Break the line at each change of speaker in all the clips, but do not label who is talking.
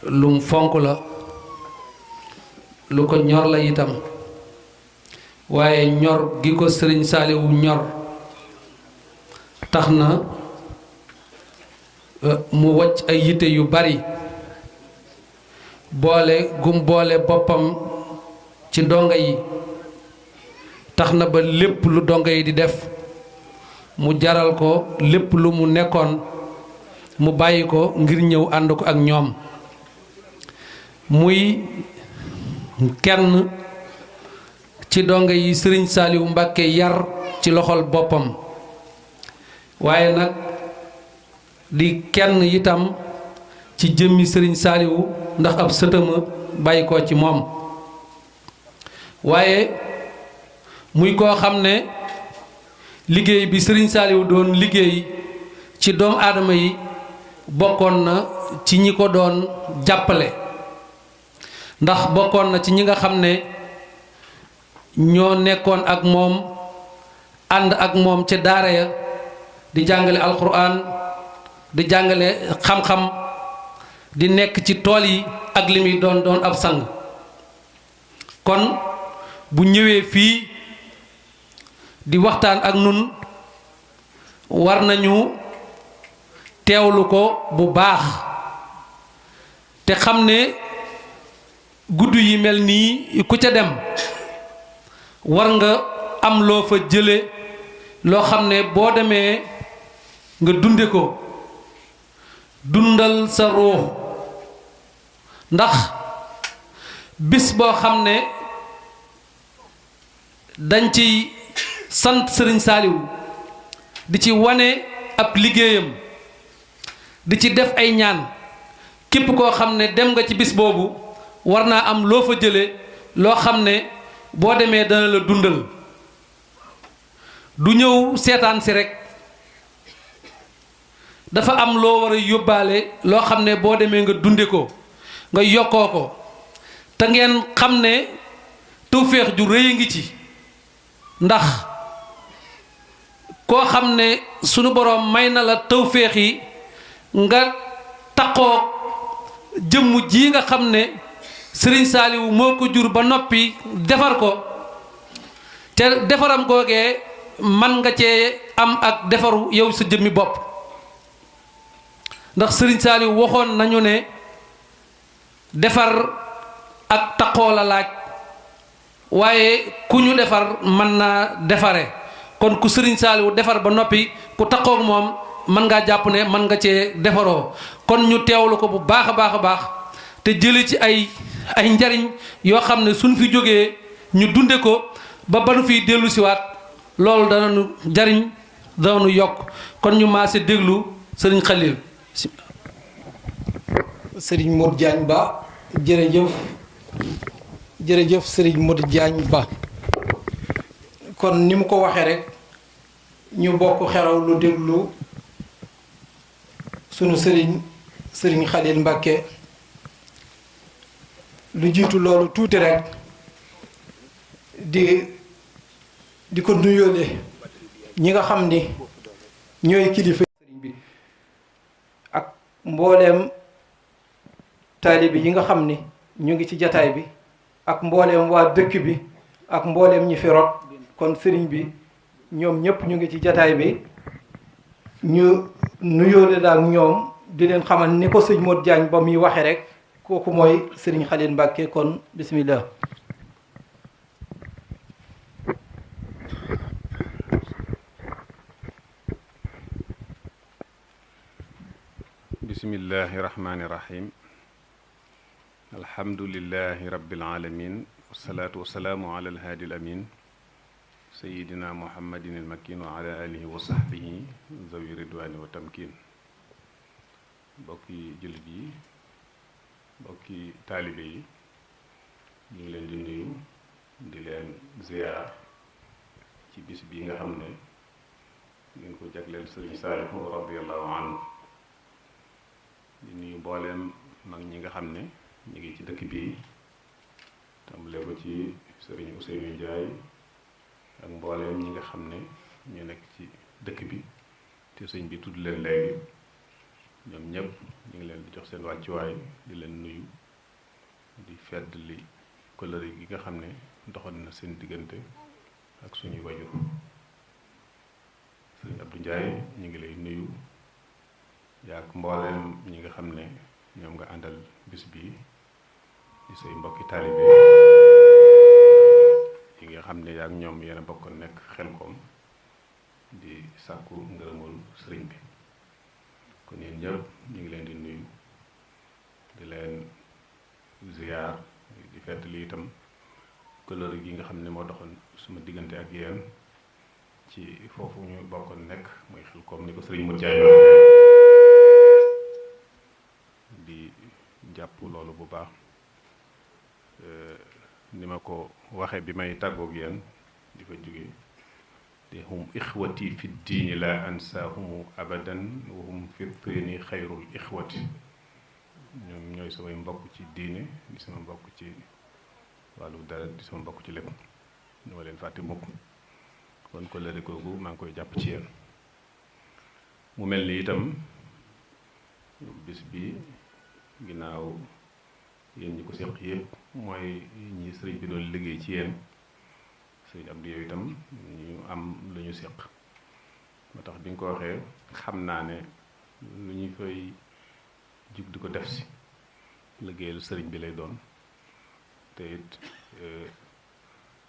lum fonk la lu ko ñor la itam waaye ñor gi ko sëriñ Saaliwu ñor tax na mu wacc ay yitte yu bari boole gum boole boppam ci donga yi tax na ba lépp lu donga yi di def mu jaral ko lépp lu mu nekkoon mu bàyyi ko ngir ñëw ànd ko ak ñoom muy kenn ci donga yi sëriñ Saaliwu Mbàkke yar ci loxol boppam waaye nag di kenn itam ci jëmmi sëriñ Saaliwu ndax ab sëtëma bàyyi ko ci moom waaye muy koo xam ne liggéey bi sëriñ Saaliwu doon liggéey ci doomu aadama yi bokkoon na ci ñi ko doon jàppale ndax bokkoon na ci ñi nga xam ne ñoo nekkoon ak moom ànd ak moom ca daara ya di jàngale alxuraan di jàngale xam-xam di nekk ci tool yi ak li muy doon doon ab sang kon bu ñëwee fii di waxtaan ak nun war nañu teewlu ko bu baax te xam ne gudd yi mel nii ku ca dem war nga am loo fa jële loo xam ne boo demee nga dunde ko dundal sa ruux ndax bis boo xam ne dañ ci sant sëriñ Saaliwu di ci wane ab liggéeyam di ci def ay ñaan képp koo xam ne dem nga ci bis boobu war naa am loo fa jële loo xam ne boo demee dana la dundal du ñëw seetaan si rekk dafa am loo war a yóbbaale loo xam ne boo demee nga dunde ko nga yokkoo ko te ngeen xam ne tawféex ju rëy a ngi ci ndax koo xam ne sunu boroom may na la tawféex yi nga taqoo jëmm ji nga xam ne sëriñ Saaliwu moo ko jur ba noppi defar ko te defaram googee man nga cee am ak defaru yow sa jëmmi bopp ndax sëriñ Saaliwu waxoon nañu ne defar ak taqoo la laaj waaye ku ñu defar mën naa defare kon ku sëriñ Saaliwu defar ba noppi ku taqoog moom mën ngaa jàpp ne mën nga cee defaroo kon ñu teewlu ko bu baax a baax a baax te jële ci ay njariñ yoo xam ne suñ fi jógee ñu dunde ko ba nu fiy dellu siwaat loolu dana nu jariñ dana nu yokk kon ñu maase déglu sëriñ Xalil.
sëriñ Modou Diagne Ba jërëjëf jërëjëf sëriñ Modou Diagne Ba kon ni mu ko waxee rek ñu bokk xeraw lu déglu sunu sëriñ Xalil Mbàkke lu jiitu loolu tuuti rek di ko nuyoole ñi nga xam ni ñooy kilifa sëriñ bi ak mbooleem taalibe yi nga xam ni ñu ngi ci jataay bi ak mbooleem waa dëkk bi ak mbooleem ñi fi rot kon sëriñ bi ñoom ñëpp ñu ngi ci jataay bi ñu nuyoole daal ñoom di leen xamal ni ko sëñ Modou Diagne Ba muy waxe rek kooku mooy sëriñ Xalil Mbàkke kon bismillah.
bismillahi rahmaani rahim alhamdulillahi rabbil alamin wasalaatu wasalaamu ala alhaadi alamin sayidina muhammadin almakin wa ala alihi wa sahbihi zawi ridwani wa tamkin mbokki jullit yi mbokki taalibe yi ñu ngi leen di nuyu di leen ziyaar ci bis bi nga xam ne ngeen ko jagleel sëriñ Saalihu radiyallahu anhu di nuyu mbooleem mag ñi nga xam ne ñu ngi ci dëkk bi tàmbale ko ci sëriñ Ousseynou Ndiaye ak mbooleem ñi nga xam ne ñu nekk ci dëkk bi te sëñ bi tudd leen léegi ñoom ñëpp ñu ngi leen di jox seen wàccuwaay di leen nuyu di fedd li kóllëre gi nga xam ne doxoon na seen diggante ak suñuy wajur. Sëriñ Abdou Ndiaye ñu ngi lay nuyu yaak mbooleem ñi nga xam ne ñoom nga àndal bis bii di say mbokki taalibe yi nga xam ne yaak ñoom yéen a bokkoon nekk Xelkom di sàkku ngërëmul sëriñ bi. kon yéen ñëpp ñu ngi leen di nuyu di leen ziyaar di fedd li itam kóllëre gi nga xam ne moo doxoon suma diggante ak yéen ci foofu ñu bokkoon nekk muy Xelkom ni ko sëriñ Modou Ndiaye di jàpp loolu bu baax ni ma ko waxe bi may tàggoog yéen di fa jóge te hum ixwati fi diini la ansaahumu abadan wa hum fi tiini xayrul ixwati ñoom ñooy samay mbokk ci diine di sama mbokk ci wàllu dara di sama mbokk ci lépp ñu ma leen fàtte mukk kon kóllëre googu maa ngi koy jàpp ci yéen mu mel ni itam bis bi ginnaaw yéen ñi ko seq yëpp mooy ñi sëriñ bi doon liggéey ci yéen sëriñ Abdou yow itam ñu am lu ñu seq moo tax bi nga ko waxee xam naa ne lu ñu fay jug di ko def si liggéeyal sëriñ bi lay doon te it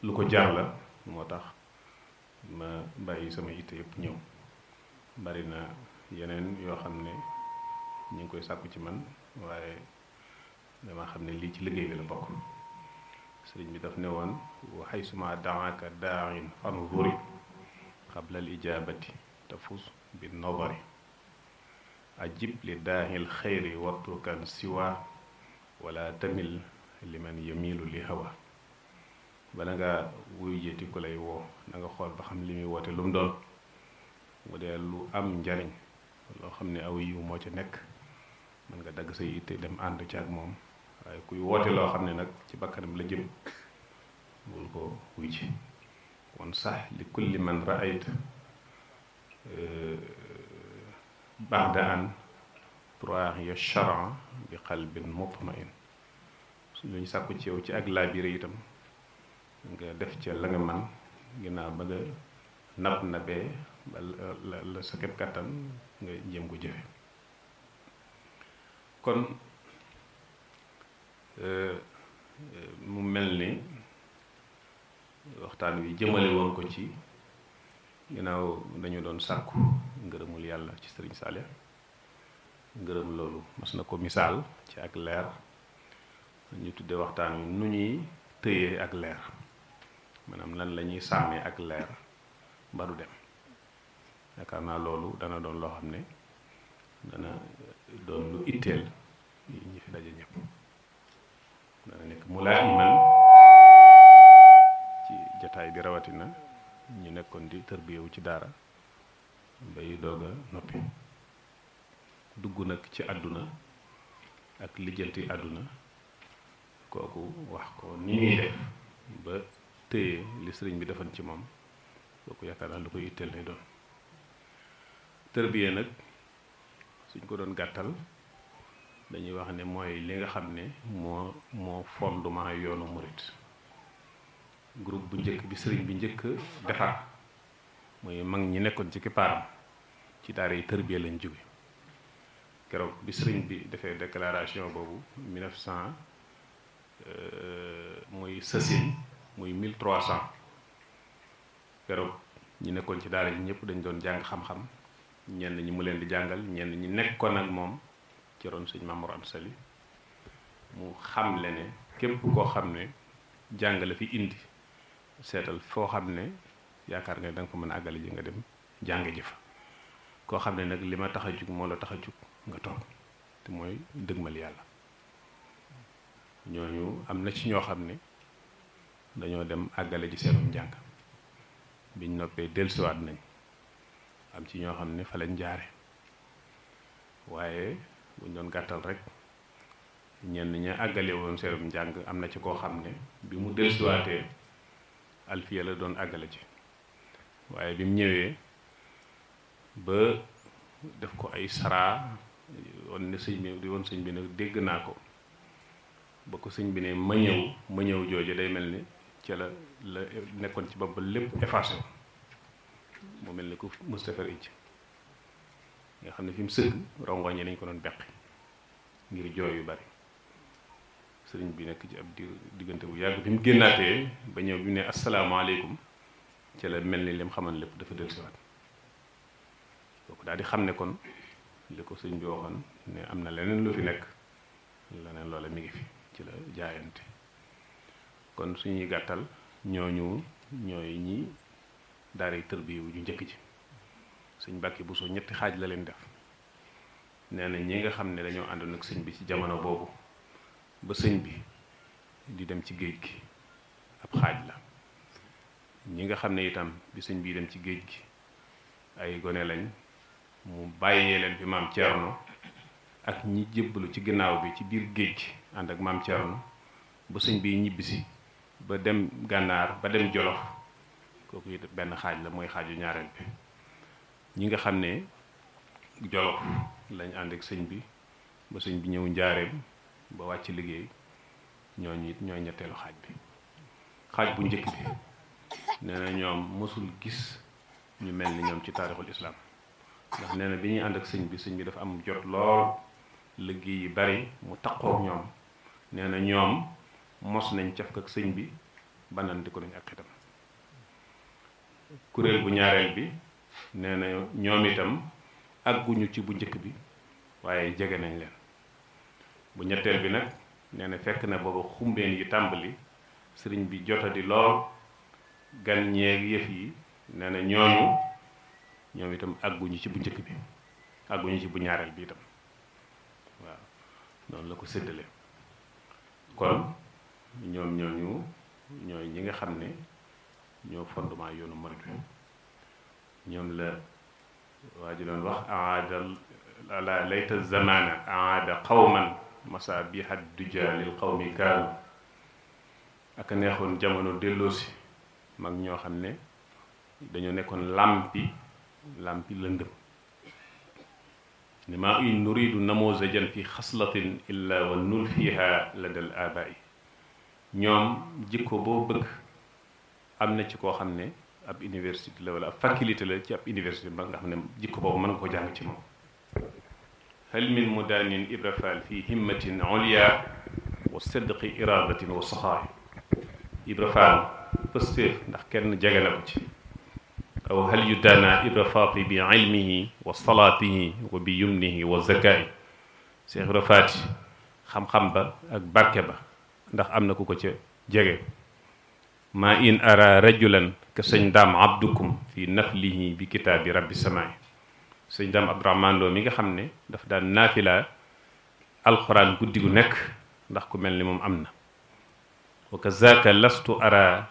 lu ko jaar la moo tax ma bàyyi sama itte yëpp ñëw bari na yeneen yoo xam ne ñu ngi koy sàkku ci man waaye dama xam ne lii ci liggéey bi la bokk sëriñ bi daf ne woon wa haysuma daaka daain fanzuri qabla al ijabati tafus bi nadari ajib li daahil xayri watrukan siwa wala tamil liman yamilu li hawa bala nga wuy jëti ku lay woo na nga xool ba xam li muy woote lu mu doon mu dee lu am njariñ loo xam ne aw yiw moo ca nekk mën nga dagg say itte dem ànd ci ak moom waaye kuy woote loo xam ne nag ci bakkanam la jëm bul ko wuy ci kon sax li kulli man raayta baxda an trois ya charan bi qalbin mutmain lu ñu sàkku ci yow ci ak laabire itam nga def ca la nga man ginnaaw ba nga nab nabee ba la sa képp kàttan nga jéem ko jëfe kon mu mel ni waxtaan wi jëmale woon ko ci ginnaaw dañu doon sàkku ngërëmul yàlla ci sëriñ Saliou ngërëm loolu mas na ko misaal ci ak leer ñu tuddee waxtaan wi nu ñuy tëyee ak leer maanaam lan la ñuy sàmmee ak leer ba du dem yaakaar naa loolu dana doon loo xam ne dana doon lu itteel ñi fi daje ñëpp dana nekk mu laa iman ci jataay bi rawatina ñu nekkoon di tërbiyewu ci daara bay doog a noppi dugg nag ci àdduna ak lijjanti àdduna kooku wax ko ni ñuy def ba téye li sëriñ bi defoon ci moom kooku yaakaar naa lu koy itteel lay doon tërbiye nag suñ ko doon gàttal dañuy wax ne mooy li nga xam ne moo fondement yoonu murit groupe bu njëkk bi sëriñ bi njëkk defar muy mag ñi nekkoon ci kippaaram ci daara yi tërbiye lañ jóge keroog bi sëriñ bi defee déclaration boobu 1900 muy sësin muy 1300 keroog ñi nekkoon ci daara yi ñëpp dañ doon jàng xam-xam ñenn ñi mu leen di jàngal ñenn ñi nekkoon ak moom ci ron sëñ Mamour Anta Sali mu xam le ne képp koo xam ne jàng la fi indi seetal foo xam ne yaakaar nga da nga fa mën a àggale ji nga dem jàng ji fa koo xam ne nag li ma tax a jug moo la tax a jug nga toog te mooy dëgmal yàlla ñooñu am na ci ñoo xam ne dañoo dem àggale ji seenum njàng biñ noppee dellusiwaat nañ am ci ñoo xam ne fa lañ jaare waaye buñ doon gàttal rek ñenn ña àggale woon seenum njàng am na ci koo xam ne bi mu dellusiwaatee alfiya la doon àggale ci waaye bi mu ñëwee ba def ko ay saraa woon ne sëñ bi di woon sëñ bi nag dégg naa ko ba ko sëñ bi ne ma ñëw jooju day mel ni ca la nekkoon ci bopp lépp effacé moo mel ni ku Moustapha Ij nga xam ne fi mu sëgg rongoñe lañ ko doon beqi ngir jooy yu bari sëriñ bi nekk ci ab diggante bu yàgg bi mu génnaatee ba ñëw bi mu ne asalaamaaleykum ca la mel ni lim xaman lépp dafa dellusiwaat kooku daal di xam ne kon li ko sëñ bi waxoon ne am na leneen lu fi nekk leneen loola mi ngi fi ci la jaayante kon suñuy gàttal ñooñu ñooy ñi daaray tërbiya yu njëkk ji sëñ Mbàkke Buso ñetti xaaj la leen def nee na ñi nga xam ne dañoo àndoon ak sëñ bi ci jamono boobu ba sëñ bi di dem ci géej gi ab xaaj la ñi nga xam ne itam bi sëñ bi dem ci géej gi ay gone lañ mu bàyyee leen fi maam Thierno ak ñi jébbalu ci ginnaaw bi ci biir géej gi ànd ak maam Thierno ba sëñ bi ñibbisi ba dem gànnaar ba dem Jolof kooku it benn xaaj la mooy xaaju ñaareel bi ñi nga xam ne Jolof lañ ànd ak sëñ bi ba sëñ bi ñëw njaareem ba wàcc liggéey ñooñu it ñooy ñetteelu xaaj bi xaaj bu njëkk bi nee na ñoom mësul gis ñu mel ni ñoom ci taarixul islam ndax nee na bi ñuy ànd ak sëñ bi dafa am jot lool liggéey yi bari mu taqook ñoom nee na ñoom mos nañ caf ak sëñ bi bananti ko nañ ak xitam kuréel bu ñaareel bi nee na ñoom itam àgguñu ci bu njëkk bi waaye jege nañ leen bu ñetteel bi nag nee na fekk na booba xumbeen yi tàmbali sëriñ bi jotadi lool gan ñeeg yëf yi nee na ñoom itam àgguñu ci bu njëkk bi àgguñu ci bu ñaareel bi itam waaw noonu la ko séddale kon ñoom ñooy ñi nga xam ne ñoo fondement yoonu murid ñoom la waa ji doon wax aada la layta zamana aada qawman masabiha duja lil qawmi kaanu ak neexoon jamono delloosi mag ñoo xam ne dañoo nekkoon làmpi lëndëm ni maa in nuridu namozajan fi xaslatin illa wa nul fiha ladal abai ñoom jikko boo bëgg am na ci koo xam ne ab université la wala ab faculté la ci ab université ba nga xam ne jikko boobu mën nga ko jàng ci moom hal min mudanin ibra fall fi himmatin ulya wa sidqi iradatin wa saxaay ibra fall pëstéef ndax kenn jege na ko ci aw hal yu daana ibra faati bi ilmihi wa salaatihi wa bi yumnihi wa zakaay Cheikh Ibra Faati xam-xam ba ak barke ba ndax am na ku ko ca jege ma in ara rajulan ka sëñ daam abdukum fi naflihi bi kitaabi rabbi samaay sëñ daam abdourahman loo mi nga xam ne daf daan naafila alxuraan guddi gu nekk ndax ku mel ni moom am na wa kazaka lastu ara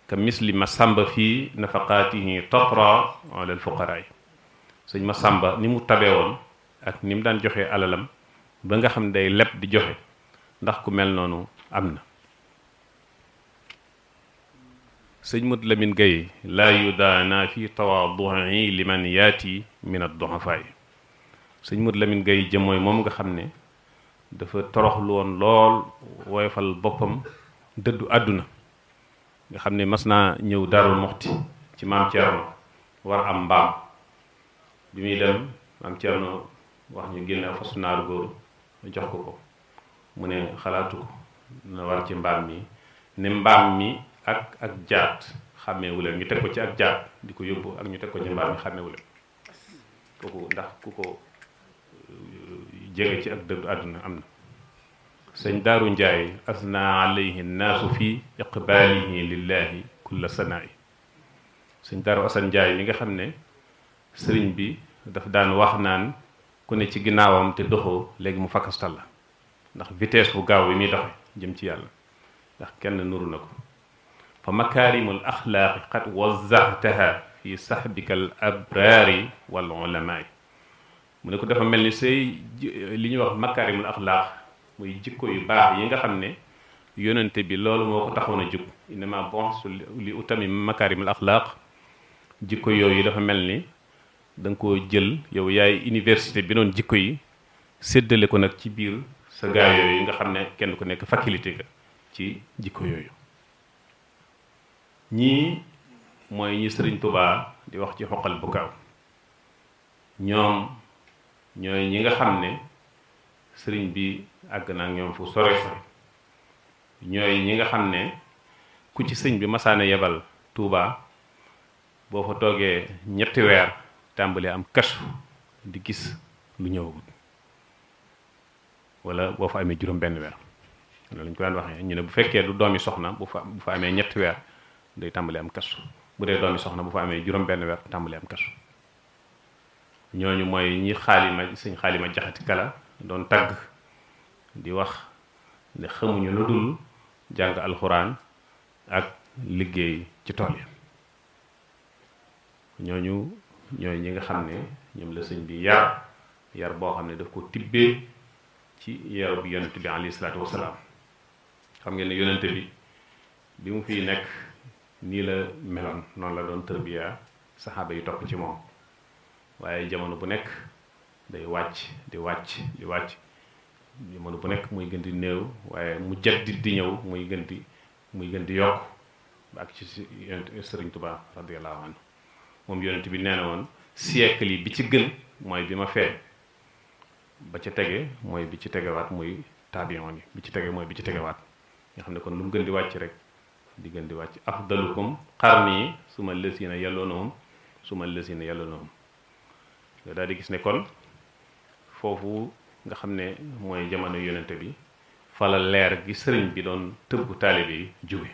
ka misli ma sàmba fii nafaqaatihi tatra ala alfuqaraay sëñ ma sàmba ni mu tabee woon ak ni mu daan joxe alalam ba nga xam ne day leb di joxe ndax ku mel noonu am na sëñ Mut Lamin Gay laa yudaana fi tawaaduhi liman yaati min ad-du'afaay sëñ Mut Lamin Gay jëmooy moom nga xam ne dafa toroxlu woon lool woyofal boppam dëddu àdduna nga xam ne mas naa ñëw Daarul Muxti ci maam Thierno war am mbaam bi muy dem maam Thierno wax ñu génne fasu naaru góor jox ko mu ne xalaatu ko na war ci mbaam mi ne mbaam mi ak jaat xàmmeewu leen ñu teg ko ci ak jaat di ko yóbbu ak ñu teg ko ci mbaam mi xàmmeewu leen kooku ndax ku ko jege ci ak dëddu àdduna am na sëñ Daaru Njaay asna alayhi naasu fi iqbaalihi lillahi kulla sanaa'i sëñ Daaru Asan Njaay mi nga xam ne sëriñ bi daf daan wax naan ku ne ci ginnaawam te doxoo léegi mu fakkastal la ndax vitesse bu gaaw bi muy doxe jëm ci yàlla ndax kenn nuru na ko fa makaarimul axlaaqi qad wazzahtaha fi sahbika al abraari wal ulamaay mu ne ko dafa mel ni say li ñuy wax makaarimul axlaaq muy jikko yu baax yi nga xam ne yonente bi loolu moo ko taxoon a jóg innama bu'ithtu li utammima makaarimul axlaaq jikko yooyu dafa mel ni da nga koo jël yow yaay université bi noonu jikko yi séddale ko nag ci biir sa gaa yooyu nga xam ne kenn ku nekk faculté ga ci jikko yooyu. ñii mooy ñi sëriñ Tuubaa di wax ci xoqal bu kaaw ñoom ñooy ñi nga xam ne sëriñ bi àgg na ak ñoom fu sore sore ñooy ñi nga xam ne ku ci sëñ bi masaana yebal Tuubaa boo fa toogee ñetti weer tàmbalee am kasu di gis lu ñëwagul wala boo fa amee juróom benn weer loolu lañ ko daan waxee ñu ne bu fekkee du doomi soxna bu fa amee ñetti weer day tàmbalee am kasu bu dee doomi soxna bu fa amee juróom benn weer tàmbalee am kasu ñooñu mooy ñi sëñ xaalima jaxati kala doon tagg di wax ne xamuñu lu dul jàng alxuraan ak liggéey ci tool yi ñooñu ñooy ñi nga xam ne ñoom la sëñ bi yar boo xam ne daf ko tibbee ci yaru bi yonent bi alayhi salaatu wasalaam xam ngeen ne yonent bi mu fiy nekk nii la meloon noonu la doon tërbiya saxaaba yi topp ci moom waaye jamono bu nekk day wàcc di wàcc jamono bu nekk muy gën di néew waaye mu jaddit di ñëw muy gën di yokk ba ak ci Sëriñ Tuubaa radiyallahu anhu moom yonent bi nee na woon siècle yi bi ci gën mooy bi ma feeñ ba ca tege mooy bi ci tegewaat muy taabiyoon yi bi ci tege mooy bi ci tegewaat nga xam ne kon lu mu gën di wàcc rek di gën di wàcc afdalukum qarni suma lësina yalloonahum nga daal di gis ne kon foofu nga xam ne mooy jamono yonente bi fala leer gi sëriñ bi doon tëbb taalibe yi jóge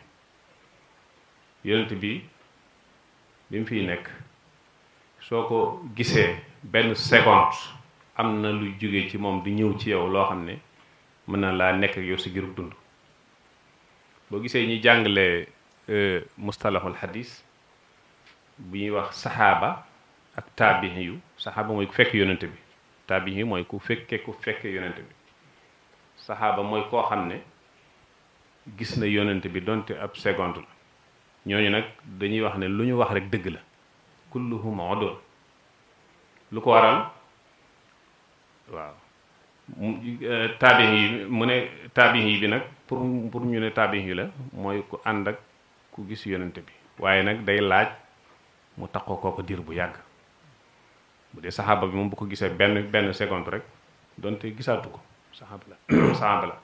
yonente bi mu fiy nekk soo ko gisee benn seconde am na luy jóge ci moom di ñëw ci yow loo xam ne mën na laa nekk ak yow si girub dund boo gisee ñi jàngale mustalahul hadis bu ñuy wax saxaaba ak taabiin yu saxaaba mooy ku fekk yonente bi taabiin yu mooy ku fekke yonente bi saxaaba mooy koo xam ne gis na yonente bi donte ab seconde la ñooñu nag dañuy wax ne lu ñu wax rek dëgg la kulluhum udul lu ko waral waaw taabiin yi mu ne taabiin yi bi nag pour ñu ne taabiin yi la mooy ku ànd ak ku gis yonente bi waaye nag day laaj mu taxoo kooko diir bu yàgg bu dee saxaaba bi moom bu ko gisee benn seconde rek donte gisaatu ko saxaaba la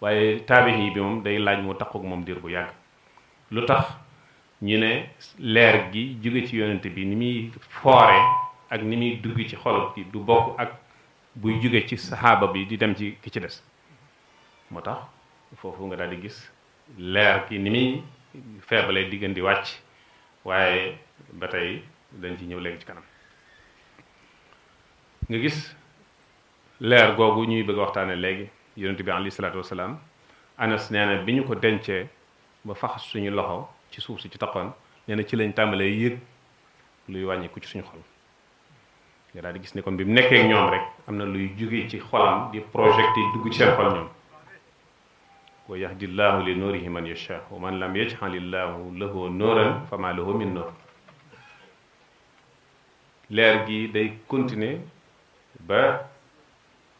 waaye taabiin yi bi moom day laaj mu taxoo moom diir bu yàgg lu tax ñu ne leer gi jóge ci yonente bi ni muy foore ak ni muy dugg ci xolot bi du bokk ak buy jóge ci saxaaba bi di dem ci ki ci des moo tax foofu nga daal di gis leer gi ni muy feebalee di gën di wàcc waaye ba tey dañ ci ñëw léegi ci kanam nga gis leer googu ñuy bëgg a waxtaane léegi yonente bi alayhi salaatu wasalaam Anas nee na bi ñu ko dencee ba fax suñu loxo ci suuf si ci taxoon nee na ci lañ tàmbalee yëg luy wàññiku ci suñu xol nga daal di gis ne kon bi mu nekkee ak ñoom rek am na luy jóge ci xolam di projecté dugg ci seen xol ñoom wa yahdillahu li nuurihi man yasha wa man lam yaj'alillahu lahu nuuran fama lahu min nuur leer gi day continuer ba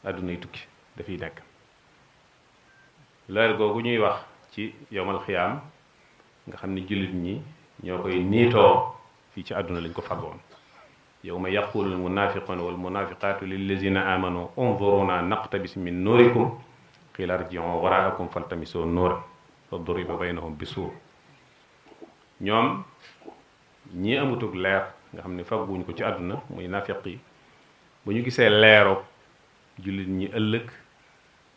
àddunay tukki dafiy nekk leer googu ñuy wax ci yowmal xiyaam nga xam ne jullit ñi ñoo koy niitoo fii ci àdduna lañ ko fàggoon yawma yaqulu al munafiquna wal munafiqatu lillazina amanu unzuruna naqtabis min nuurikum qila irji'u waraakum faltamisu nuuran fa duriba baynahum bisuur ñoom ñi amutug leer nga xam ne fagguñ ko ci àdduna muy nafiq yi bu ñu gisee leeroog jullit ñi ëllëg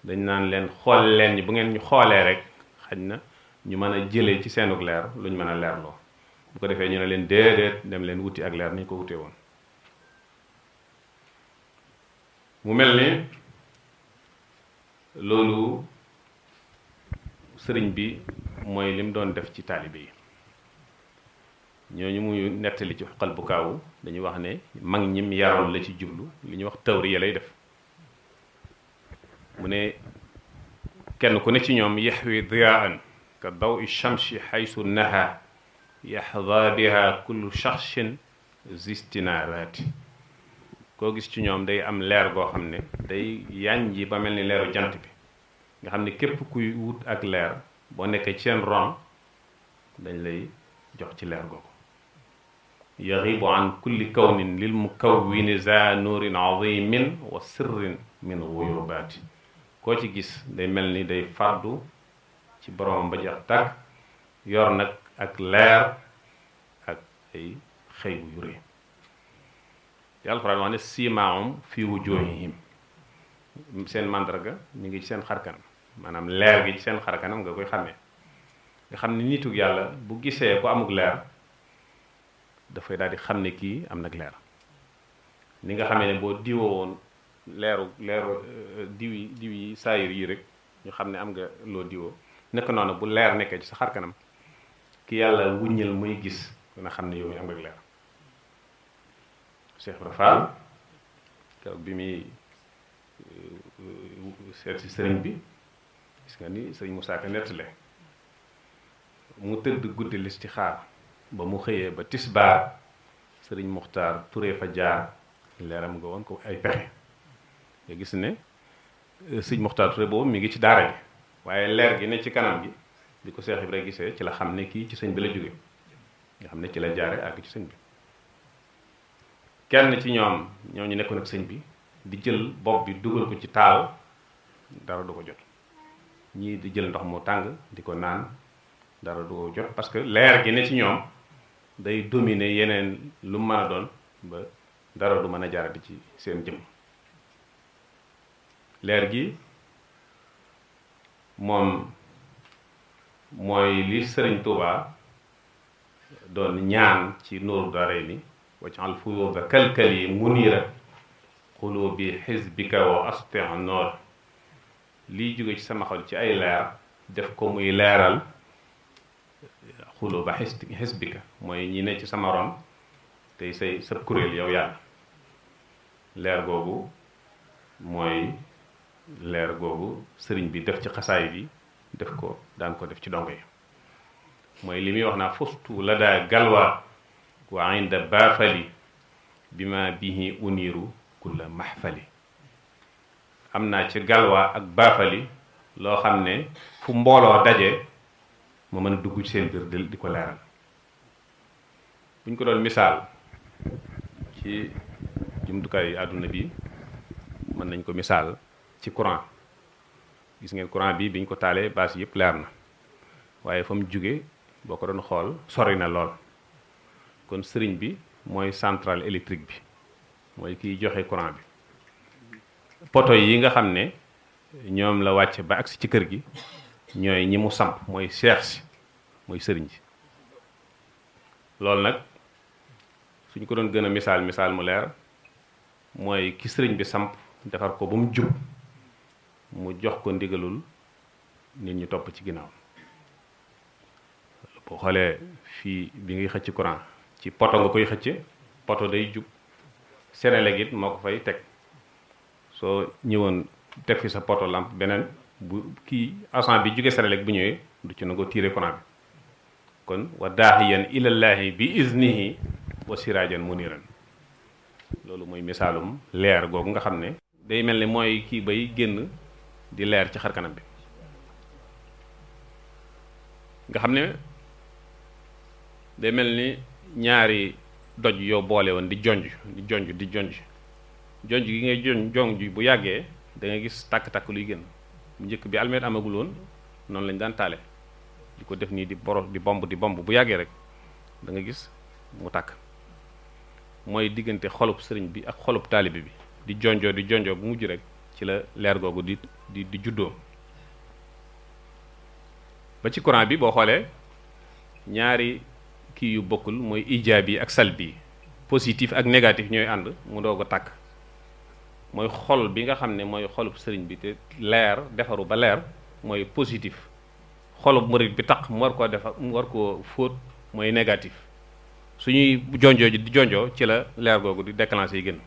dañ naan leen xool leen ñi bu ngeen ñu xoolee rek xaj na ñu mën a jëlee ci seenug leer lu ñu mën a leerloo bu ko defee ñu ne leen déedéet dem leen wuti ak leer ni ñu ko wutee woon mu mel ni loolu sëriñ bi mooy lim doon def ci taalibe yi ñooñu muy nettali ci xal bu kaawu dañuy wax ne mag ñim yaroon la ci jublu li ñuy wax tawriya lay def mu ne kenn ku ne ci ñoom yaxwi diyaan ka daw i chamsi xaysu naha yaxda biha kullu shaxsin zistinaaraati koo gis ci ñoom day am leer goo xam ne day yànji ba mel ni leeru jant bi nga xam ne képp kuy wut ak leer boo nekkee ci seen ron dañ lay jox ci leer googu yaxibu an kulli kawnin lil mukawwini za nuurin azimin wa sirrin min guyubaati koo ci gis day mel ni day fàddu ci boromam ba jeex tàkk yor nag ak leer ak ay xëy bu yu rëy yàlla Alxuraan wax ne siimaahum fi wujuhihim seen màndarga mi ngi ci seen xarkanam maanaam leer gi ci seen xarkanam nga koy xàmmee nga xam ne nitug yàlla bu gisee ko amuk leer dafay daal di xam ne kii am nag leer ni nga xamee ne boo diwoo woon leeru diw yi saayir yi rek ñu xam ne am nga loo diwoo nekk noonu bu leer nekkee ci sa xarkanam ki yàlla wuññal muy gis dina xam ne yow mi am nga leer Cheikh Ibra Fall keroog bi muy seet si sëriñ bi gis nga ni sëriñ Moussa Ka nettale mu tëdd guddi listixaar ba mu xëyee ba tisbaar sëriñ Muxtaar Touré fa jaar leeram nga woon ko ay pexe nga gis ne sëriñ Muxtaar Touré boobu mi ngi ci daara ji waaye leer gi ne ci kanam gi di ko Cheikh Ibra gisee ci la xam ne kii ci sëñ bi la jóge nga xam ne ci la jaare àgg ci sëñ bi kenn ci ñoom ñooñu nekkoon ak sëñ bi di jël bopp bi dugal ko ci taal dara du ko jot ñii di jël ndox mu tàng di ko naan dara du ko jot parce que leer gi ne ci ñoom day dominer yeneen lu mën a doon ba dara du mën a jaarati ci seen jëm leer gi moom mooy li Sëriñ Tuubaa doon ñaan ci Nuuru Daarayni waj'al fuyuuda kalkali muniira quluubi xisbika wa astia noor liy jóge ci sama xol ci ay leer def ko muy leeral xuluuba xisbika mooy ñi ne ci sama ron tey say sab kuréel yow yàlla leer googu mooy leer googu sëriñ bi def ci xasaay bi def ko daan ko def ci dongo yi mooy li muy wax naa fustu la daa galwa wa inda baafali bi ma bihi uniiru kulla mahfali am naa ci galwa ak baafali loo xam ne fu mbooloo daje ma mën a dugg ci seen biir di ko leeral bu ñu ko doon misaal ci jumtukaay àdduna bi mën nañ ko misaal ci courant gis ngeen courant bi biñ ko taalee baas yëpp leer na waaye fa mu jóge boo ko doon xool sori na lool kon sëriñ bi mooy centrale électrique bi mooy kiy joxe courant bi poto yi nga xam ne ñoom la wàcce ba agsi ci kër gi ñooy ñi mu samp mooy seex si mooy sëriñ si loolu nag suñ ko doon gën a misaal mu leer mooy ki sëriñ bi samp defar ko ba mu jub mu jox ko ndigalul nit ñi topp ci ginnaaw boo xoolee fii bi ngay xëcc courant ci poto nga koy xëcce poto day jub Senelec it moo ko fay teg soo ñëwoon teg fi sa poto lampe beneen bu kii agent bi jóge Senelec bu ñëwee du ci nangoo tiire courant bi kon wa daahiyan ilallaahi bi iznihi wa siraajan muniran loolu mooy misaalum leer googu nga xam ne day mel ni mooy kii bay génn di leer ci xar kanam bi nga xam ne day mel ni ñaari doj yoo boole woon di jonj gi ngay jonj bu yàggee da nga gis tàkk-tàkk luy génn mu njëkk bi almet amagul woon noonu lañ daan taale di ko def nii di bomb bu yàggee rek da nga gis mu tàkk mooy diggante xolub sëriñ bi ak xolub taalibe bi di jonjoo bu mujj rek ci la leer googu di juddoo ba ci courant bi boo xoolee ñaari kii yu bokkul mooy ijaabi ak salbi positif ak négatif ñooy ànd mu doog a tàkk mooy xol bi nga xam ne mooy xolub sëriñ bi te leer defaru ba leer mooy positif xolub murit bi taq mu war koo fóot mooy négatif suñuy jonjoo ci la leer googu di déclenché yi gën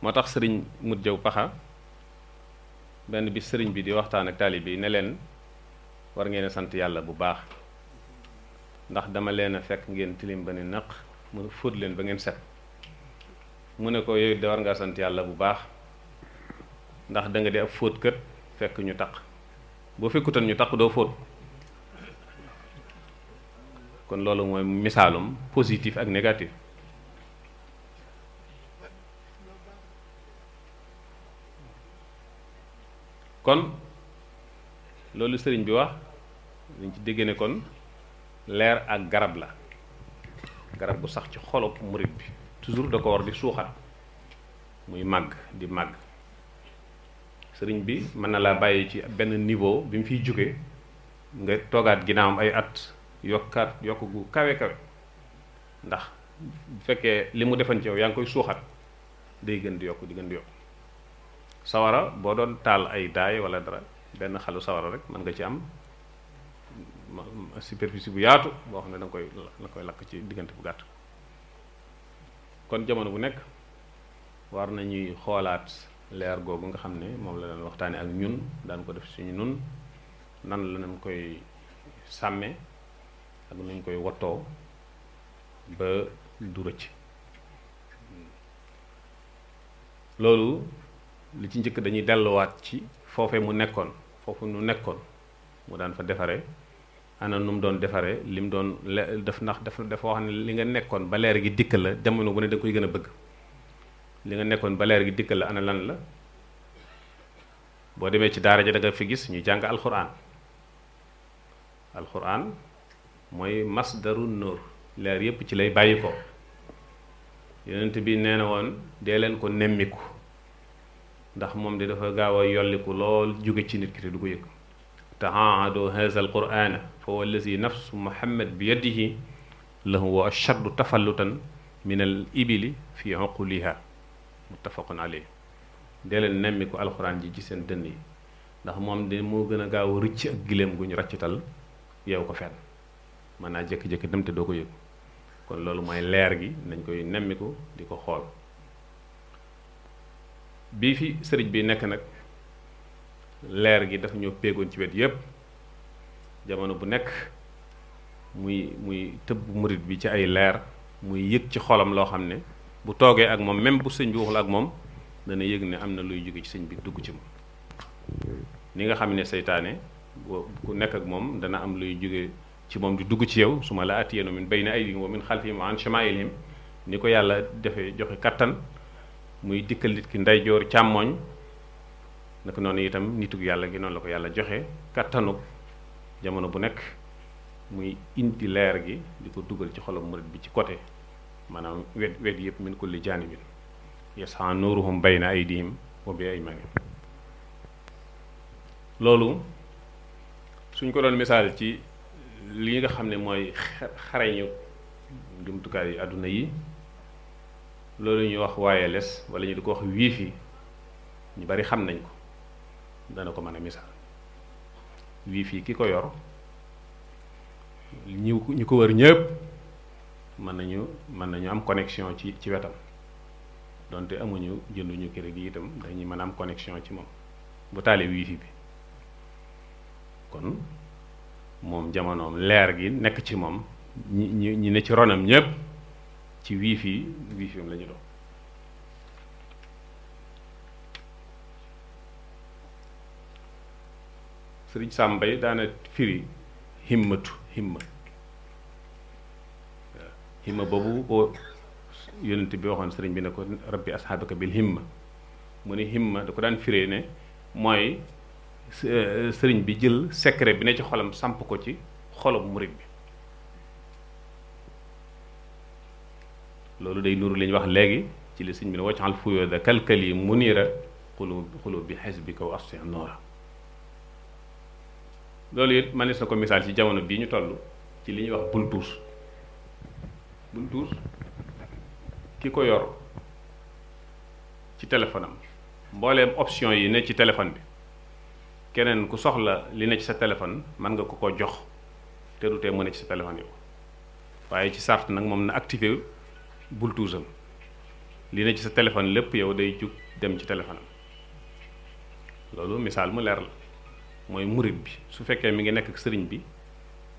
moo tax sëriñ mut jaw paxa benn bi sëriñ bi di waxtaan ak taalibe yi ne leen war ngeen a sant yàlla bu baax ndax dama leen a fekk ngeen tilim ba ne naq mu ne fóot leen ba ngeen set mu ne ko yooyu de war ngaa sant yàlla bu baax ndax da nga di ab fóot kët fekk ñu taq boo fekkutoon ñu taq doo fóot kon loolu mooy misaalum positif ak négatif kon loolu sëriñ bi wax dañ ci dégg ne kon leer ak garab la garab bu sax ci xolub murit bi toujours da ko war di suuxat muy màgg di màgg sëriñ bi mën na laa bàyyi ci benn niveau bi mu fiy jóge nga toogaat ginnaawam ay at yokkaat yokk gu kawe kawe ndax bu fekkee li mu defan ci yow yaa ngi koy suuxat day gën di yokk di gën di yokk sawara boo doon taal ay daay wala dara benn xalu sawara rek mën nga ci am superficie bu yaatu boo xam ne da nga koy lakk ci diggante bu gàtt kon jamono bu nekk war nañuy xoolaat leer googu nga xam ne moom la daan waxtaane ak ñun daan ko def suñu nun nan la nañ koy sàmme ak nuñ koy wottoo ba du rëcc loolu li ci njëkk dañuy delluwaat ci foofe mu nekkoon foofu nu nekkoon mu daan fa defare ana nu mu doon defare li mu doon def ndax dafa wax ne li nga nekkoon ba leer gi dikkal la jamono bu ne da nga koy gën a bëgg li nga nekkoon ba leer gi dikkal la ana lan la boo demee ci daara ja da nga fi gis ñuy jàng alxuraan alxuraan mooy masdaru nur leer yépp ci lay bàyyi ko yonent bi nee na woon dee leen ko nemmiku ndax moom di dafa gaaw a yolliku lool jóge ci nit ki te du ko yëg tahaado haza alqurana fa huwa allazi nafsu muhammad bi yadihi lahu wa ashaddu tafallutan min al ibili fi uquliha muttafaqun alayh dee leen nemmiku alxuraan ji ci seen dënn yi ndax moom de moo gën a gaaw a rëcc ak giléem gu ñu raccital yow ko fenn mën naa jékki-jékki dem te doo ko yëg kon loolu mooy leer gi nañ koy nemmiku di ko xool bii fi sëriñ bi nekk nag leer gi dafa ñoo péegoon ci wet yépp jamono bu nekk muy tëbb murit bi ci ay leer muy yëg ci xolam loo xam ne bu toogee ak moom même bu sëñ bi waxul ak moom dana yëg ne am na luy jóge ci sëñ bi dugg ci moom ni nga xam ne seytaane ku nekk ak moom dana am luy jóge ci moom di dugg ci yow su ma la atiyenu min bayni aydihim wa min xalfihim wa an shamaa'ilihim ni ko yàlla defee joxe kattan muy dikkal nit ki ndeyjoor càmmooñ naka noonu itam nitug yàlla gi noonu la ko yàlla joxe kattanug jamono bu nekk muy indi leer gi di ko dugal ci xolam murit bi ci côté maanaam wet yëpp min kulli jaanibin yas'a nuruhum bayna aydihim wa bi aymanihim loolu suñ ko doon misaal ci li nga xam ne mooy xarañu jumtukaay yi àdduna yi loolu ñuy wax wireless wala ñu di ko wax wifi ñu bari xam nañ ko dana ko mën a misaal wifi ki ko yor ñi ko wër ñëpp mën nañu am connexion ci wetam donte amuñu jënduñu kër gi itam dañuy mën a am connexion ci moom bu taalee wifi bi kon moom jamonoom leer gi nekk ci moom ñi ne ci ronam ñëpp ci wifi am la ñu doon sëriñ Sàmbay daana firi himma boobu ko yonent bi waxoon sëriñ bi ne ko rabbi asxaabaka bil himma mu ne himma da ko daan firee ne mooy sëriñ bi jël secret bi ne ci xolam samp ko ci xolub murit bi loolu day nuru li ñu wax léegi ci li sëriñ bi ne waccaxal fuyooda kalkali munira xulub bi xisbika wa assi noora loolu it manees na ko misaal ci jamono bii ñu toll ci li ñuy wax Bluetooth ki ko yor ci téléphone am mbooleem option yi ne ci téléphone bi keneen ku soxla li ne ci sa téléphone mën nga ko jox te du tee mu ne ci sa téléphone yow waaye ci sart nag moom na activé Bluetooth am li ne ci sa téléphone lépp yow day jug dem ci téléphone am loolu misaal mu leer la mooy murit bi su fekkee mi ngi nekk ak sëriñ bi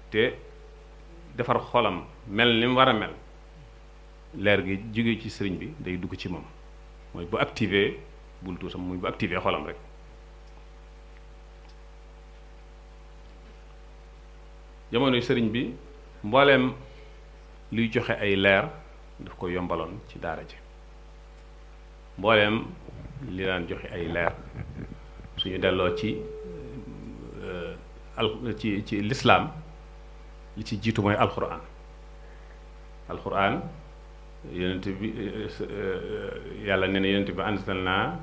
te defar xolam mel ni mu war a mel leer gi jóge ci sëriñ bi day dugg ci moom mooy bu activé bul tuusam muy bu activé xolam rek. jamonoy sëriñ bi mbooleem luy joxe ay leer daf ko yombaloon ci daara ji mbooleem li daan joxe ay leer suñu delloo ci ci lislaam li ci jiitu mooy alxuraan yonent bi yàlla nee na yonent bi anzalnaa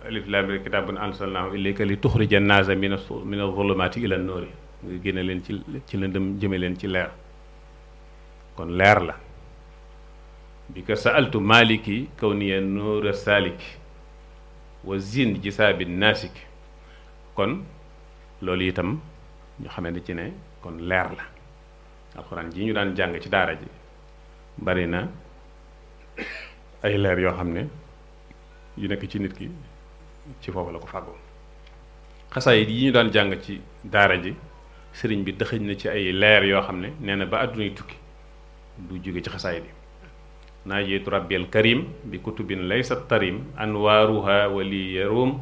alif laam miim kitaabun anzalnaahu ilayka li tuxrija naasa mina zulumaati ila noori nga génne leen ci lëndëm jëme leen ci leer kon leer la bi ka sa'altu maliki kawniya nuura saaliki wa zin jisaabi naasiki kon loolu itam ñu xamante ci ne kon leer la alxuraan ji ñu daan jàng ci daara ji bari na ay leer yoo xam ne yu nekk ci nit ki ci foofu la ko fàggoo xasaayid yi ñu daan jàng ci daara ji sëriñ bi dëxëñ na ci ay leer yoo xam ne nee na ba àddunay tukki du jóge ci xasaayid yi naajeetu rabbil karim bi kutubin laysa tarim anwaaruha wali yarum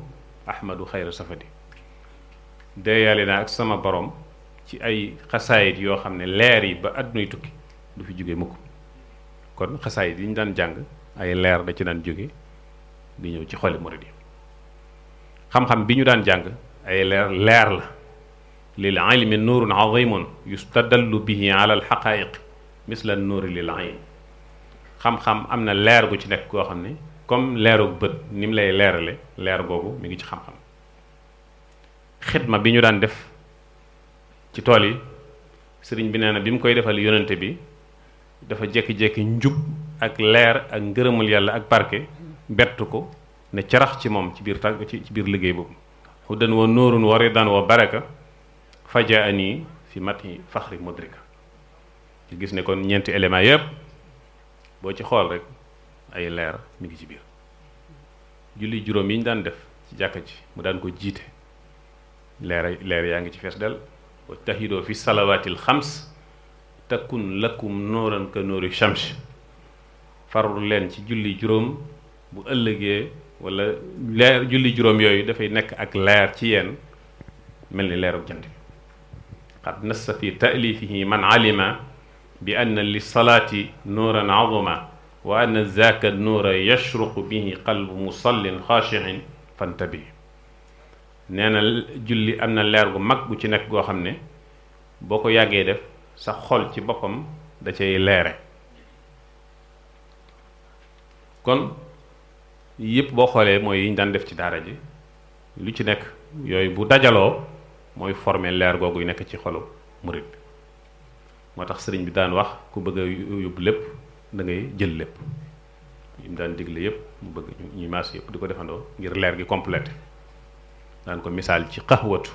ahmadu xayra safadi deeyaale naa ak sama borom ci ay xasaayid yoo xam ne leer yi ba àddunay tukki du fi jóge mukk kon xasaayid yi ñu daan jàng ay leer da ci daan jóge di ñëw ci xoli murid yi xam-xam bi ñu daan jàng ay leer la lil ilmi nuurun azimun yustadallu bihi ala alxaqaiq misla nuuri lil ayn xam-xam am na leer gu ci nekk koo xam ne comme leeru bët ni mu lay leerale leer googu mi ngi ci xam-xam xidma bi ñu daan def ci tool yi sëriñ bi nee na bi mu koy defal yonente bi dafa jékki-jékki njub ak leer ak ngërëmul yàlla ak barke bettu ko ne carax ci moom ci biir liggéey boobu hudan wa nuurun wa ridan wa baraka fajaani fi mati faxri mudrika ci gis ne kon ñeenti éléments yépp boo ci xool rek ay leer mi ngi ci biir julli juróom yi ñu daan def ci jàkka ji mu daan ko jiite leer yaa ngi ci fees del wa tahidoo fi salawaatil xams takun lakum nooran ka noori shams farlu leen ci julli juróom bu ëllëgee wala leer julli juróom yooyu dafay nekk ak leer ci yéen mel ni leerub jant bi qad nassa fi taalifihi man alima bi anna li salaati nuuran azuma wa anna zaaka nuura yashruqu bihi qalbu musallin xaashiin fantabi nee na julli am na leer gu mag bu ci nekk goo xam ne boo ko yàggee def sa xol ci boppam da cay leere kon yëpp boo xoolee mooy yi ñu daan def ci daara ji lu ci nekk yooyu bu dajaloo mooy former leer googu yu nekk ci xolu murid bi moo tax sëriñ bi daan wax ku bëgg a yóbbu lépp da ngay jël lépp yi mu daan digle yëpp mu bëgg ñuy maas yëpp di ko defandoo ngir leer gi complété daan ko misaal ci xaxwatu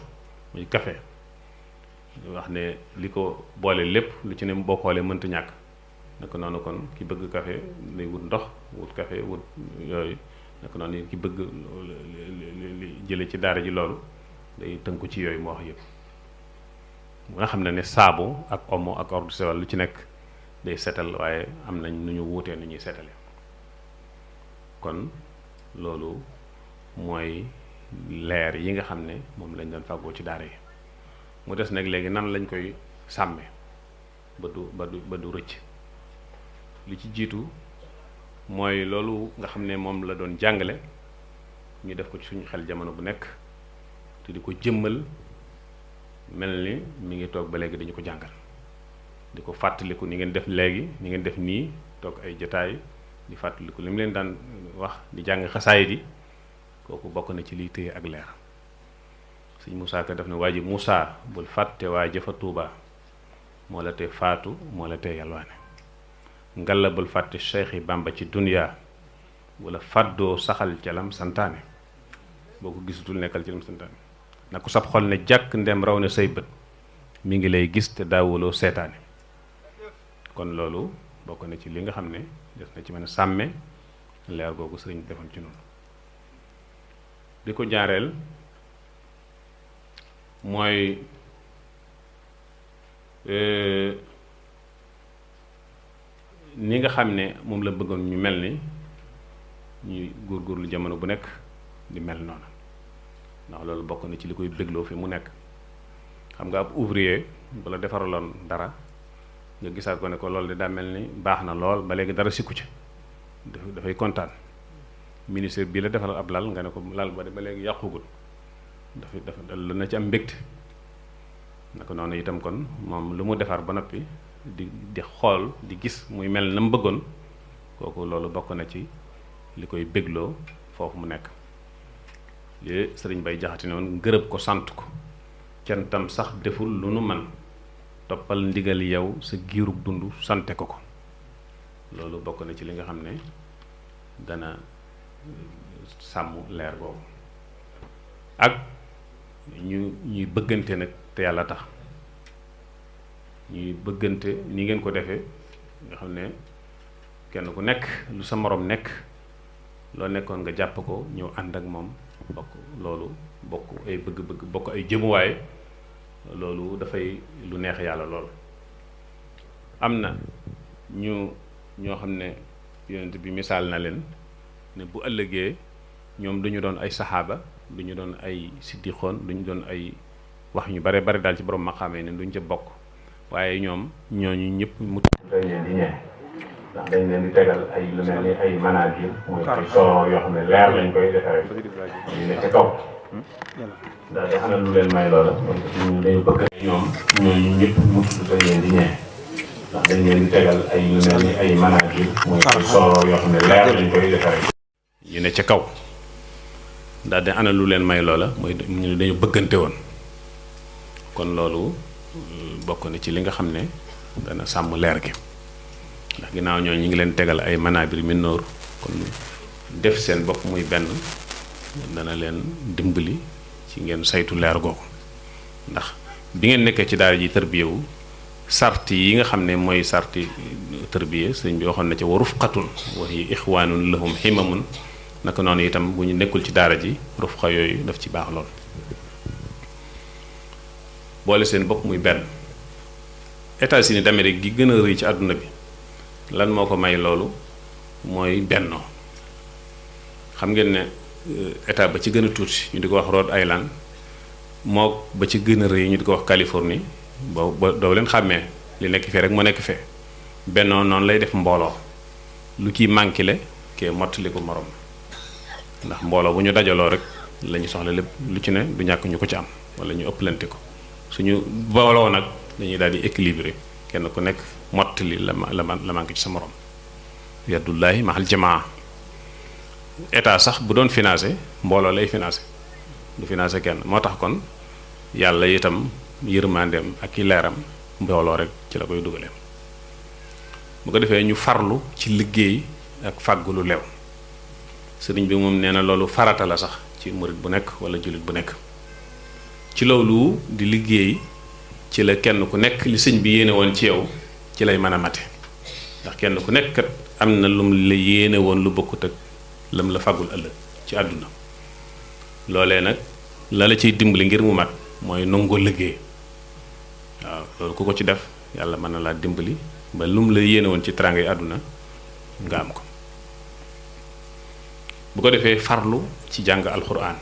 muy café wax ne li ko boole lépp lu ci ne boo xoolee mënta ñàkk naka noonu kon ki bëgg café day wut ndox wut café wut yooyu naka noonu ki bëgg li jële ci daara ji loolu day tënku ci yooyu moo wax yëpp nga xam ne saabu ak omo ak eau de Javel lu ci nekk day setal waaye am nañ nu ñu wuutee nu ñuy setale kon loolu mooy leer yi nga xam ne moom lañ doon fàggoo ci daara yi mu des nag léegi nan lañ koy sàmme ba du rëcc li ci jiitu mooy loolu nga xam ne moom la doon jàngale ñu def ko ci suñu xel jamono bu nekk te di ko jëmmal mel ni mi ngi toog ba léegi dañu ko jàngal di ko fàttaliku ni ngeen def léegi ni ngeen def nii toog ay jotaay di fàttaliku li mu leen daan wax di jàng xasaayid yi kooku bokk na ci liy téye ak leer sëñ Moussa Ka def ne waa ji Moussa bul fàtte waa jëfa Tuuba moo la tee faatu moo la tee yalwaane ngalla bul fàtte Cheikh yi Bamba ci dunya wala fàddoo saxal calam santaane boo ko gisatul nekkal calam santaane na ko sab xol ne jàkk ndem raw ne say bët mi ngi lay gis te daawuloo seetaane kon loolu bokk na ci li nga xam ne des na ci mën a sàmme leer googu sëriñ defoon ci noonu di ko ñaareel mooy ni nga xam ne moom la bëggoon ñu mel ni ñuy góorgóorlu jamono bu nekk di mel noonu ndax loolu bokk na ci li koy bégloo fi mu nekk. xam nga ab ouvrier bu la defaraloon dara nga gisaat ko ne ko loolu de daa mel ni baax na lool ba léegi dara sikku ci dafay kontaan. ministre bii la defaral ab lal nga ne ko lal ba de ba léegi yàqugul dafa dal na ci am mbégte naka noonu itam kon moom lu mu defar ba noppi di xool di gis muy mel na mu bëggoon kooku loolu bokk na ci li koy bégloo foofu mu nekk li sëriñ Bay Jaxate noonu gërëb ko sant ko cantam sax deful lu nu man toppal ndigal yow sa giirug dund sante ko loolu bokk na ci li nga xam ne dana sàmm leer boobu ak ñuy bëggante nag te yàlla tax ñuy bëggante ni ngeen ko defee nga xam ne kenn ku nekk lu sa moroom nekk loo nekkoon nga jàpp ko ñëw ànd ak moom bokk loolu bokk ay bëgg-bëgg bokk ay jëmuwaay loolu dafay lu neex yàlla lool. am na ñoo xam ne yonent bi misaal na leen ne bu ëllëgee ñoom duñu doon ay saxaaba duñu doon ay siddiqoon duñu doon ay wax ñu bare bare daal ci borom maqaamee ne duñ ca bokk waaye ñoom ñooñu ñëpp mu dañ leen di ñee ndax dañ leen di tegal ay lu mel ni ay managil muy ay soro yoo xam ne leer lañ koy defaree ñu ne ca kaw ndax xam na lu leen may loola ñu dañu bëgg ñoom ñooñu ñëpp mu dañ leen di ñee ndax dañ leen di tegal ay lu mel ni ay managil muy ay soro yoo xam ne leer lañ koy defaree ñu ne ca kaw daal di ana lu leen may loola mooy ñu dañu bëggante woon kon loolu bokk na ci li nga xam ne dana sàmm leer gi ndax ginnaaw ñoo ñu ngi leen tegal ay manabir min noor kon def seen bopp muy benn dana leen dimbali ci ngeen saytu leer googu ndax bi ngeen nekkee ci daara ji tërbiyewu sarti yi nga xam ne mooy sarti tërbiye sëñ bi waxoon na ca wa rufqatun wa hiya ixwaanun lahum himamun naka noonu itam bu ñu nekkul ci daara ji rufqa yooyu daf ci baax lool boole seen bopp muy benn États-Unis d'Amérique gi gën a rëy ci àdduna bi lan moo ko may loolu mooy bennoo xam ngeen ne état ba ci gën a tuuti ñu di ko wax Rhode Island moo ba ci gën a rëy ñu di ko wax Californie ba doo leen xàmmee li nekk fee rek moo nekk fee bennoo noonu lay def mbooloo lu ciy manqué le kee mottali ko morom ndax mbooloo bu ñu dajaloo rek la ñu soxla lépp lu ci ne du ñàkk ñu ko ci am wala ñu ëpplante ko suñu booloo nag dañuy daal di équilibré kenn ku nekk mottali la manqué ci sa morom yadullahi mahal jamaa état sax bu doon financé mbooloo lay financé du financé kenn moo tax kon yàlla itam yërmandeem ak i leeram mbooloo rek ci la koy dugaleem bu ko defee ñu farlu ci liggéey ak fàggu lu leew sëriñ bi moom nee na loolu farata la sax ci murit bu nekk wala jullit bu nekk ci loolu di liggéey ci la kenn ku nekk li sëñ bi yéene woon ci yow ci lay mën a mate ndax kenn ku nekk kat am na lum la yéene woon lu bokkut ak lam la fàggul ëllëg ci àdduna loolee nag la la ciy dimbali ngir mu mat mooy nangoo liggéey waaw loolu ku ko ci def yàlla mën na laa dimbali ba lum la yéene woon ci teraangay àdduna nga am ko bu ko defee farlu ci jàng alxuraan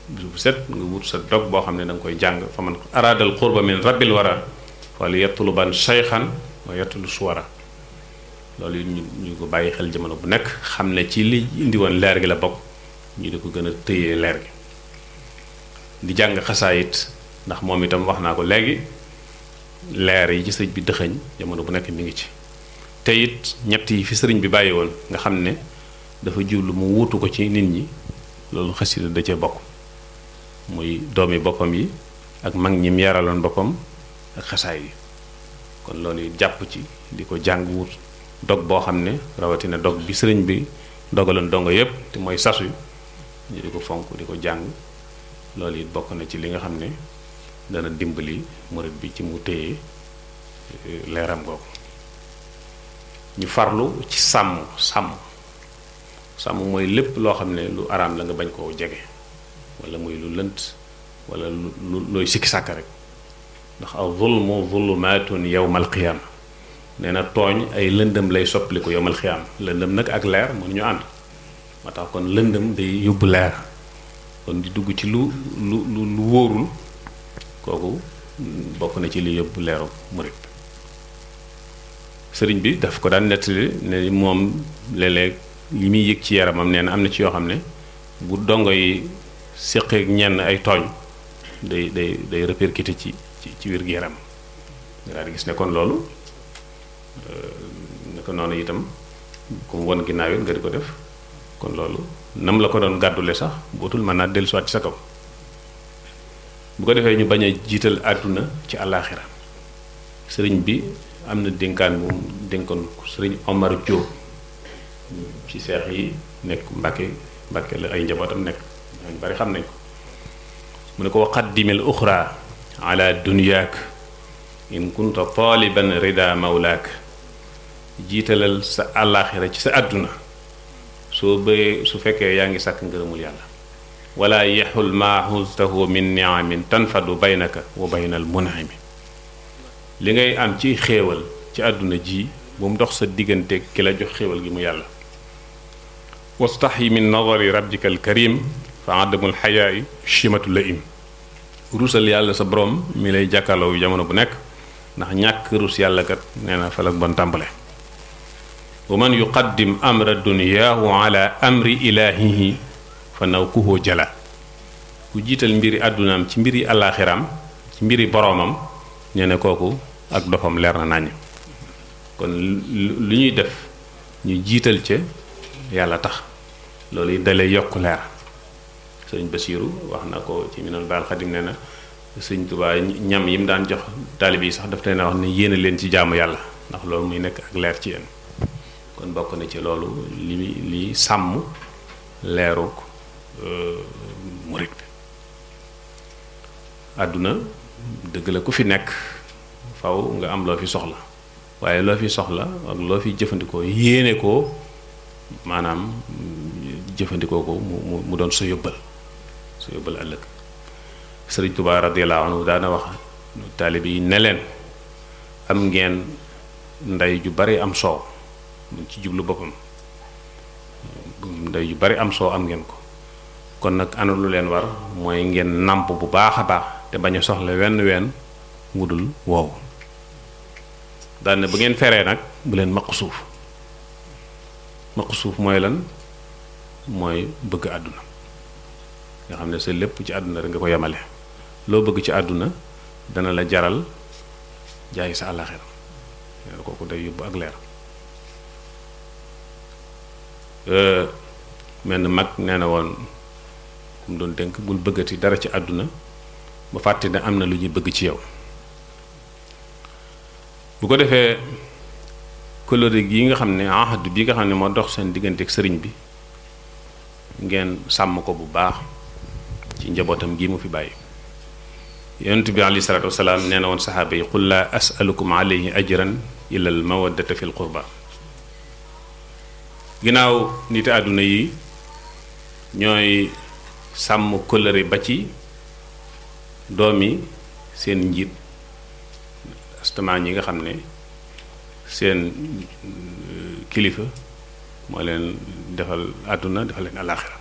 bis bu set nga wut sa dog boo xam ne da nga koy jàng fa man araadal qurba min rabbil wara wala yatluban shaykhan wa yatlu suwara loolu ñu ko bàyyi xel jamono bu nekk xam ne ci li indi woon leer gi la bokk ñu di ko gën a tëyee leer gi di jàng xasaayit ndax moom itam wax naa ko léegi leer yi ci sëñ bi dëxëñ jamono bu nekk mi ngi ci te it ñett yi fi sëriñ bi bàyyi woon nga xam ne dafa jublu mu wuutu ko ci nit ñi loolu xasida da cee bokk muy doomi boppam yi ak mag ñim yaraloon boppam ak xasaay yi kon loolu jàpp ci di ko jàng wut dog boo xam ne rawatina dog bi sëriñ bi dogaloon dongo yépp te mooy sasu ñu di ko fonk di ko jàng loolu it bokk na ci li nga xam ne dana dimbali murit bi ci mu téye leeram googu ñu farlu ci sàmm mooy lépp loo xam ne lu araam la nga bañ koo jege wala muy lu lënt wala lu looy sikki sàkk rek ndax al zulmu zulumaatun yawmal qiyaama nee na tooñ ay lëndëm lay soppaliku yomal xiyaam lëndëm nag ak leer mënuñu ànd moo tax kon lëndëm day yóbbu leer kon di dugg ci lu wóorul kooku bokk na ci li yóbbu leeru murit sëriñ bi daf ko daan nettali ne moom léeg-léeg li muy yëg ci yaramam nee na am na ci yoo xam ne bu dongo yi séqeek ñenn ay tooñ day répercuté ci wér-gu-yaram nga daal di gis ne kon loolu ne ko noonu itam comme won ginnaaw it nga di ko def kon loolu nam la ko doon gàddule sax bootul mën naa dellusiwaat ci sa kaw bu ko defee ñu bañ a jiital àdduna ci àllaaxira sëriñ bi am na dénkaan bu dénkoon sëriñ Omar Diop ci seex yi nekk Mbàkke la ay njabootam nekk ñu bari xam nañ ko mu ne ko waqaddimil uxra ala dunyaak in kunta taaliban rida mawlaak jiitalal sa àllaaxira ci sa àdduna soo bëggee su fekkee yaa ngi sàkk ngërëmul yàlla wala yaxul maa xustahu min niamin tanfadu baynaka wa baynal mun'imi li ngay am ci xéewal ci àdduna ji bu mu dox sa diggante ki la jox xéewal gi mu yàlla wastaxyi min nadari rabbika al karim fa adamul xayaai chimatu la im rusal yàlla sa borom mi lay jàkkaarloo jamono bu nekk ndax ñàkk rus yàlla kat nee na falak bon tàmbale wa man yuqaddim amra duniyaahu ala amri ilahihi fa nawkuhu jala ku jiital mbiri àddunaam ci mbiri àllaaxiraam ci mbiri boroomam ñu ne kooku ak dofam leer na naññ kon lu ñuy def ñu jiital ca yàlla tax loolu yi dalay yokk leer sëñ Basiiru wax na ko ci Minanul Baaqil Xadiim nee na sëñ Tuubaa ñam yi mu daan jox taalib yi sax daf leen a wax ne yéene leen ci jaamu yàlla ndax loolu muy nekk ak leer ci yéen kon bokk na ci loolu li sàmm leeruk murit bi àdduna dëgg la ku fi nekk faw nga am loo fi soxla waaye loo fi soxla ak loo fi jëfandikoo yéene ko maanaam jëfandikoo ko mu doon sa yóbbal ëllëg sëriñ Tuubaa radiyallaahu anhu daana wax taalib yi ne leen am ngeen ndey ju bari am soow mu ci jublu boppam ndey ju bari am soow am ngeen ko kon nag ana lu leen war mooy ngeen nàmp bu baax a baax te bañ a soxla wenn wudul woowu daan ne bu ngeen feree nag bu leen maq suuf mooy lan mooy bëgg àdduna nga xam ne sa lépp ci àdduna rek nga ko yemale loo bëgg ci àdduna dana la jaral jaay sa àllaaxira kooku day yóbbu ak leer mel na mag nee na woon ku mu doon dénk bul bëggati dara ci àdduna ba fàtte ne am na lu ñuy bëgg ci yow bu ko defee kóllëre gi nga xam ne ahd bi nga xam ne moo dox seen diggante ak sëriñ bi ngeen sàmm ko bu baax ci njabootam gi mu fi bàyyi yonent bi alayhi salaatu wasalaam nee na woon saxaaba yi qul laa asalukum alayhi ajran illa al mawaddata fi l qurba ginnaaw nit àdduna yi ñooy sàmm kóllëre ba ci doomi seen njiit astamaan yi nga xam ne seen kilifa moo leen defal àdduna defal leen alaaxira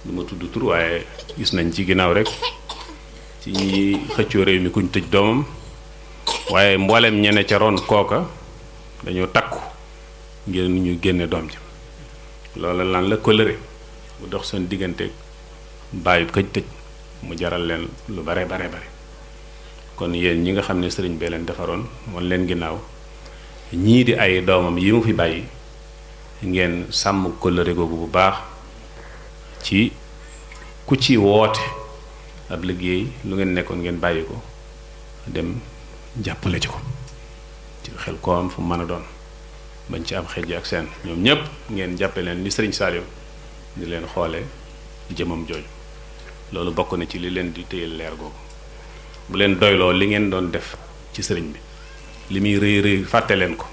du ma tudd tur waaye gis nañ ci ginnaaw rek ci ñi xëccoo réew mi kuñ tëj doomam waaye mboolem ñene ca ron kooka dañoo takku ngir ñu génne doom ji loola lan la kóllëre bu dox seen digganteeg bàyyi këj tëj mu jaral leen lu bare kon yéen ñi nga xam ne sëriñ bee leen defaroon wan leen ginnaaw ñii di ay doomam yi mu fi bàyyi ngeen sàmm kóllëre googu bu baax ci ku ci woote ab liggéey lu ngeen nekkoon ngeen bàyyi ko dem jàppale ci ko ci xel koom fu mu mën a doon bañ ci am xejj ak seen ñoom ñépp ngeen jàppe leen ni sëriñ Saliou di leen xoole jëmam jooju loolu bokk na ci li leen di téyel leer googu bu leen doyloo li ngeen doon def ci sëriñ bi li muy rëy fàtte leen ko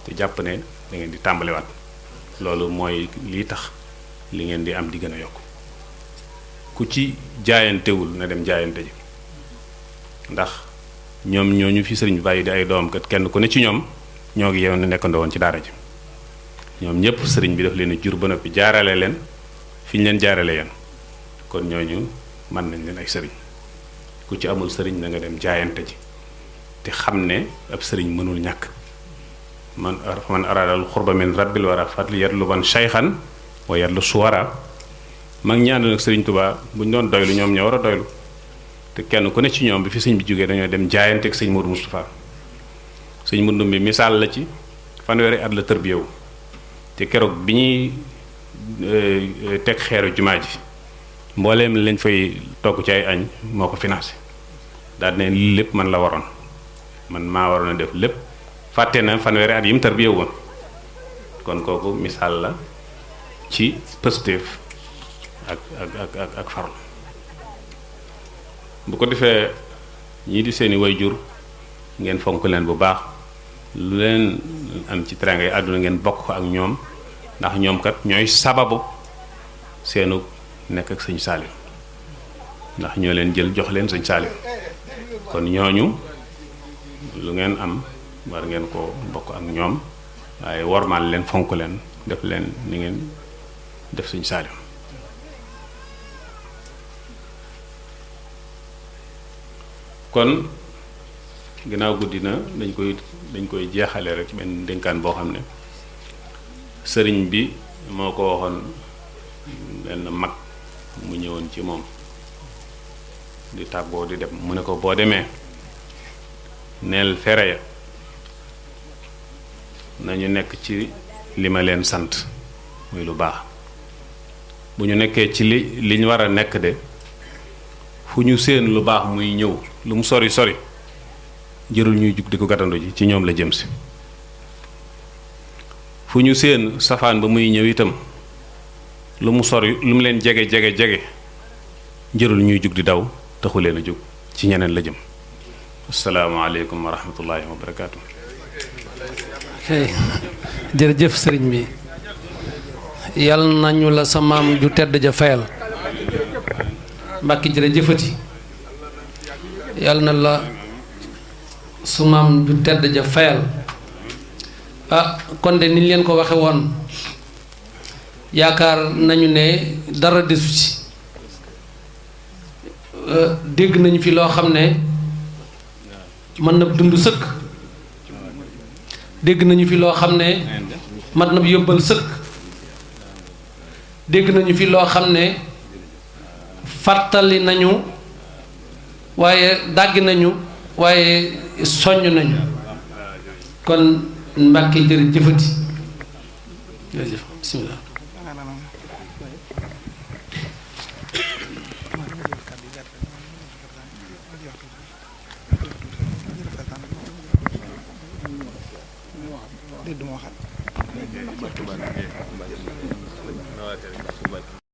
te jàpp ne da ngeen di tàmbaliwaat loolu mooy lii tax li ngeen di am di gën a yokk ku ci jaayantewul na dem jaayante ji ndax ñoom ñooñu fi sëriñ bi bàyyi di ay doom kat kenn ku ne ci ñoom ñoo ngi yow nekkandoo woon ci daara ji ñoom ñëpp sëriñ bi daf leen a jur ba noppi jaarale leen fi ñu leen jaarale yéen kon ñooñu mën nañ leen ay sëriñ ku ci amul sëriñ na nga dem jaayante ji te xam ne ab sëriñ mënul ñàkk man araadal xurba min rabbil wara fatli yatlu ban shaykhan wa yatlu suwara mag ñi àndoon ak sëriñ Tuubaa bu ñu doon doylu ñoom ñoo war a doylu te kenn ku ne ci ñoom bi fi sëñ bi jógee dañoo dem jaayante ak sëñ Modou Moustapha sëñ Modou bi misaal la ci fanweeri at la tërbiyewu te keroog bi ñuy teg xeeru jumaa ji mbooleem lañ fay togg ci ay añ moo ko financé daal ne lii lépp man la waroon man maa waroon a def lépp fàtte na fanweeri at yi mu tërbiyewu woon kon kooku misaal la ci pëstéef ak farlu bu ko defee ñii di seeni wayjur ngeen fonk leen bu baax lu leen am ci teraanga yi àdduna ngeen bokk ko ak ñoom ndax ñoom kat ñooy sababu seenu nekk ak sëñ Saaliw ndax ñoo leen jël jox leen sëñ Saaliw kon ñooñu lu ngeen am war ngeen ko bokk ak ñoom waaye wormaal leen fonk leen def leen ni ngeen def sëñ Saaliw kon ginnaaw guddi na dañ koy jeexale rek ci benn dénkaan boo xam ne sëriñ bi moo ko waxoon benn mag mu ñëwoon ci moom di tàggoo di dem mu ne ko boo demee neel fere ya nañu nekk ci li ma leen sant muy lu baax bu ñu nekkee ci li ñu war a nekk de fu ñu séen lu baax muy ñëw lu mu sori sori jërul ñuy jug di ko gàttandu ji ci ñoom la jëm si fu ñu séen safaan ba muy ñëw itam lu mu sori lu mu leen jege jërul ñuy jug di daw taxu leen a jug ci ñeneen la jëm asalaamaaleykum wa rahmatullahi wa barakaatu.
jërëjëf sëriñ bi yal nañu la sa maam ju tedd ja fayal mbàkki jërëjëfati yal na la su maam ju tedd ja fayal kon de niñ leen ko waxe woon yaakaar nañu ne dara desu ci dégg nañu fi loo xam ne mën na dund sëkk dégg nañu fi loo xam ne mat na yóbbal sëkk dégg nañu fi loo xam ne fàttali nañu waaye dàggi nañu waaye soññ nañu kon Mbàkke jërëjëfati jërëjëf bismillah